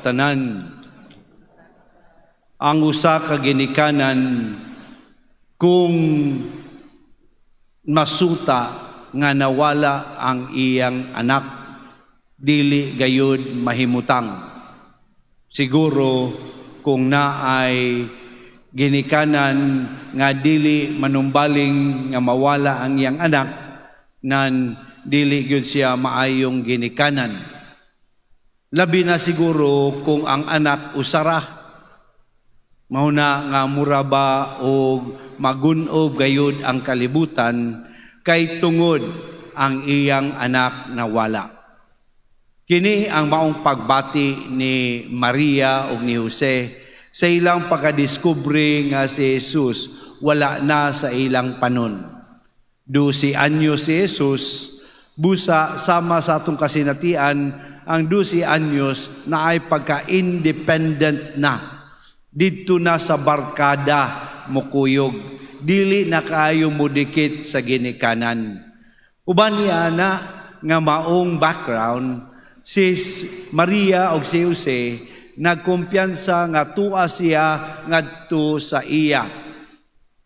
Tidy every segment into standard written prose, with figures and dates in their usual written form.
Tanan, ang usa ka ginikanan kung masuta nga nawala ang iyang anak, dili gayud mahimutang. Siguro kung naay ginikanan nga dili manumbaling nga mawala ang iyang anak, nan dili gyud siya maayong ginikanan. Labi na siguro kung ang anak usara. Mao na nga mura ba og magunob gayud ang kalibutan kay tungod ang iyang anak nawala. Kini ang maong pagbati ni Maria ug ni Jose sa ilang pagkadiskubre nga si Jesus wala na sa ilang panon. 12 anyos si Jesus, busa sama sa atong kasinatian, ang 12 anyos na ay pagka-independent na. Didto na sa barkada mukuyog. Dili na kaayo mudikit sa ginikanan. Uban niya na nga maong background, si Maria og si Jose nagkumpiyansa nga tua siya ngadto sa iya.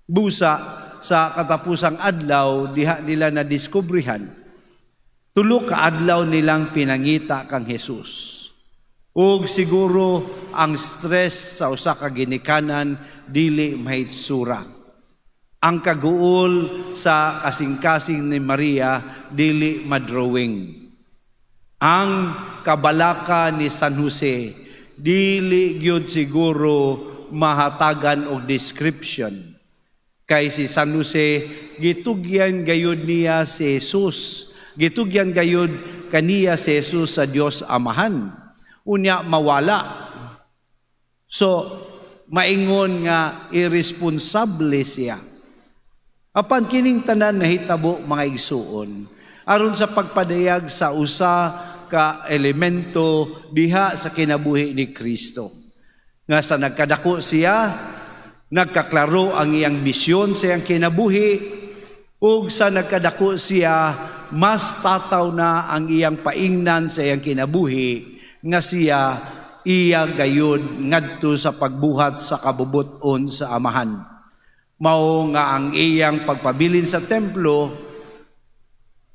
Busa sa katapusang adlaw diha nila na diskubrihan. 3 ka adlaw nilang pinangita kang Jesus. Ug siguro ang stress sa usa ka ginikanan dili mahitsura. Ang kaguol sa kasing-kasing ni Maria dili madrawing. Ang kabalaka ni San Jose dili gyud siguro mahatagan og description. Kay si San Jose, gitugyan gayud niya si Jesus. Gitugyan gayud kaniya si Jesus sa Dios Amahan. Unya mawala. So, maingon nga irresponsable siya. Apan kining tanan nahitabo, mga igsuon, aron sa pagpadayag sa usa ka elemento diha sa kinabuhi ni Kristo. Nga sa nagkadako siya, nagkaklaro ang iyang misyon sa iyang kinabuhi, ug sa nagkadako siya, mas tataw na ang iyang paingnan sa iyang kinabuhi nga siya iya gayud ngadto sa pagbuhat sa kabubut-on sa Amahan. Mao nga ang iyang pagpabilin sa templo,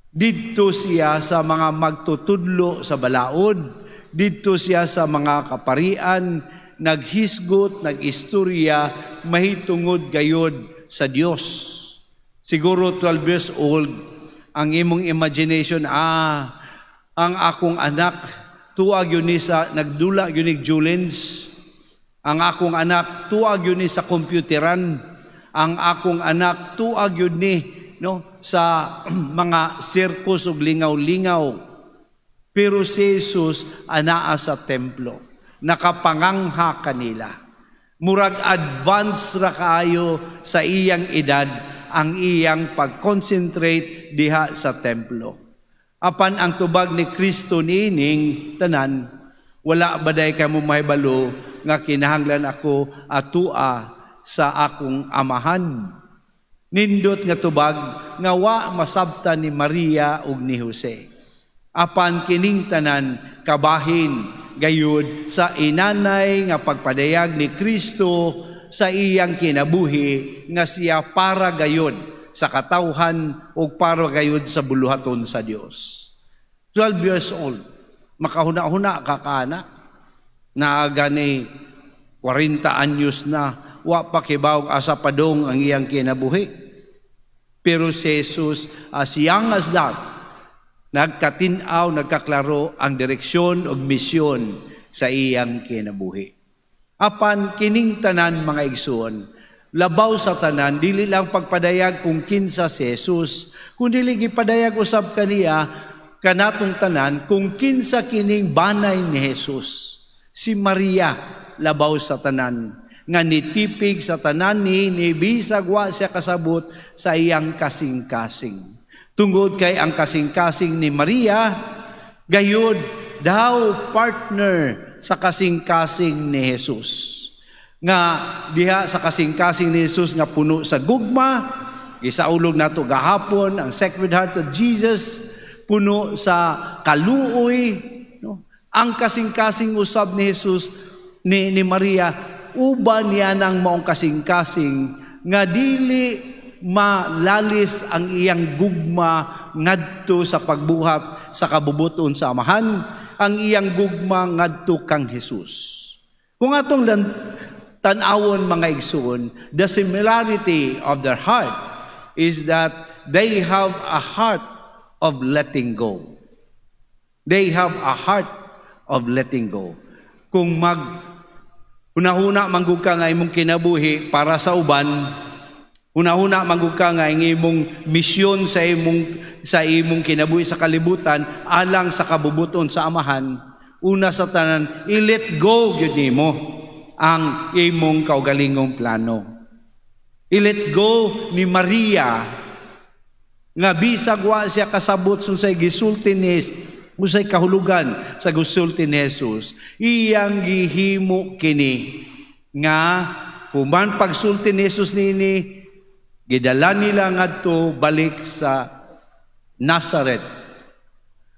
didto siya sa mga magtutudlo sa balaod, didto siya sa mga kaparian, naghisgot, nagistorya, mahitungod gayod sa Dios. Siguro 12 years old, ang imong imagination, ang akong anak, tuag yun ni sa, nagdula yun ni Julens, ang akong anak, tuag yun ni sa computeran, ang akong anak, tuag yun ni, no, sa mga circus ug lingaw-lingaw. Pero si Jesus anaa sa templo, nakapangangha kanila. Murag advance ra kaayo sa iyang edad ang iyang pag-concentrate diha sa templo. Apan ang tubag ni Kristo niining tanan, "Wala ba day kamo mahibalo nga kinahanglan ako atua sa akong Amahan?" Nindot nga tubag nga wa masabtan ni Maria ug ni Jose. Apan kining tanan kabahin gayud sa inanay nga pagpadayag ni Kristo sa iyang kinabuhi nga siya para gayud sa katawhan ug para gayud sa buluhaton sa Dios. 12 years old, makahuna-huna ka kana, naa gani 40 anyos na, wa pa kibaw asa padong ang iyang kinabuhi. Pero si Jesus, as young as that, nagkatin-aw, nagkaklaro ang direksyon ug misyon sa iyang kinabuhi. Apan kining tanan, mga igsoon, labaw sa tanan, dili lang pagpadayag kung kinsa si Jesus, kundi gipadayag usab kaniya kanatong tanan kung kinsa kining banay ni Jesus. Si Maria labaw sa tanan nga nitipig sa tanan ni bisag wa siya kasabot sa iyang kasing-kasing. Tungod kay ang kasing-kasing ni Maria gayud daw partner sa kasing-kasing ni Jesus. Nga diha sa kasing-kasing ni Jesus nga puno sa gugma, gisaulog nato gahapon ang Sacred Heart of Jesus, puno sa kaluoy, no? Ang kasing-kasing usab ni Jesus ni Maria, uban niya ng maong kasing-kasing nga dili malalis ang iyang gugma ngadto sa pagbuhat sa kabubuton sa Amahan, ang iyang gugma ngadto kang Jesus. Kung atong tan-awon, mga igsoon, the similarity of their heart is that they have a heart of letting go. They have a heart of letting go. Kung mag hunahuna man gud ka nga imong kinabuhi para sa uban, hunahuna man gud ka nga ang imong misyon sa imong kinabuhi sa kalibutan alang sa kabubuton sa Amahan, una sa tanan, i-let go gyud nimo ang imong kaugalingong plano. I-let go ni Maria nga bisag wa siya kasabot unsay gisulti ni unsay kahulugan sa gisulti ni Jesus, iyang gihimo kini nga human pagsulti ni Jesus nini, gidala nila ngadto balik sa Nazareth.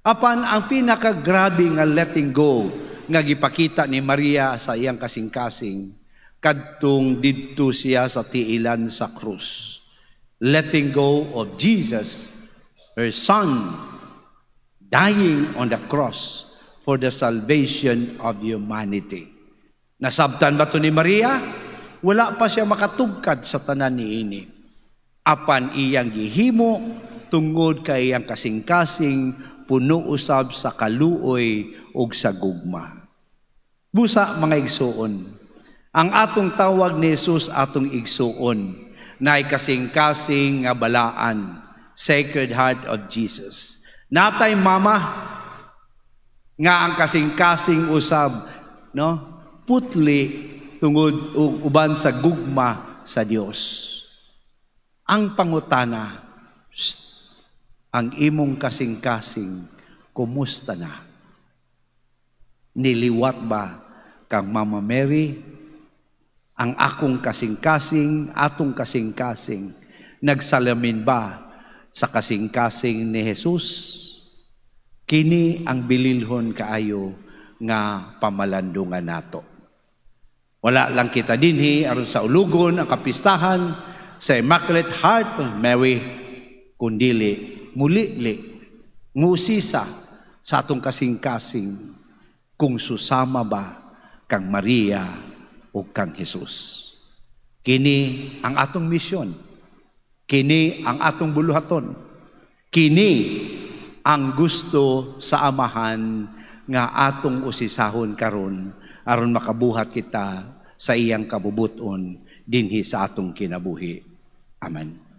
Apan ang pinakagrabe nga letting go nga gipakita ni Maria sa iyang kasing-kasing kadtong didto siya sa tiilan sa krus. Letting go of Jesus, her son, dying on the cross for the salvation of humanity. Nasabtan ba to ni Maria? Wala pa siya makatugkad sa tanan niini. Apan iyang gihimo tungod kay iyang kasing-kasing puno usab sa kaluoy ug sa gugma. Busa, mga igsuon, ang atong tawag ni Jesus, atong igsuon, na kasing-kasing nga balaan, Sacred Heart of Jesus. Natay mama nga ang kasing-kasing usab, no, putli tungod uban sa gugma sa Dios. Ang pangutana, psst, ang imong kasing-kasing, kumusta na? Niliwat ba kang Mama Mary? Ang akong kasing-kasing, atong kasing-kasing, nagsalamin ba sa kasing-kasing ni Jesus? Kini ang bililhon kaayo nga pamalandungan nato. Wala lang kita dinhi aron saulugon ang kapistahan sa Immaculate Heart of Mary, kundili mulili, ngusisa sa atong kasing-kasing kung susama ba kang Maria o kang Jesus. Kini ang atong misyon. Kini ang atong buluhaton. Kini ang gusto sa Amahan nga atong usisahon karon aron makabuhat kita sa iyang kabubuton dinhi sa atong kinabuhi. Amen.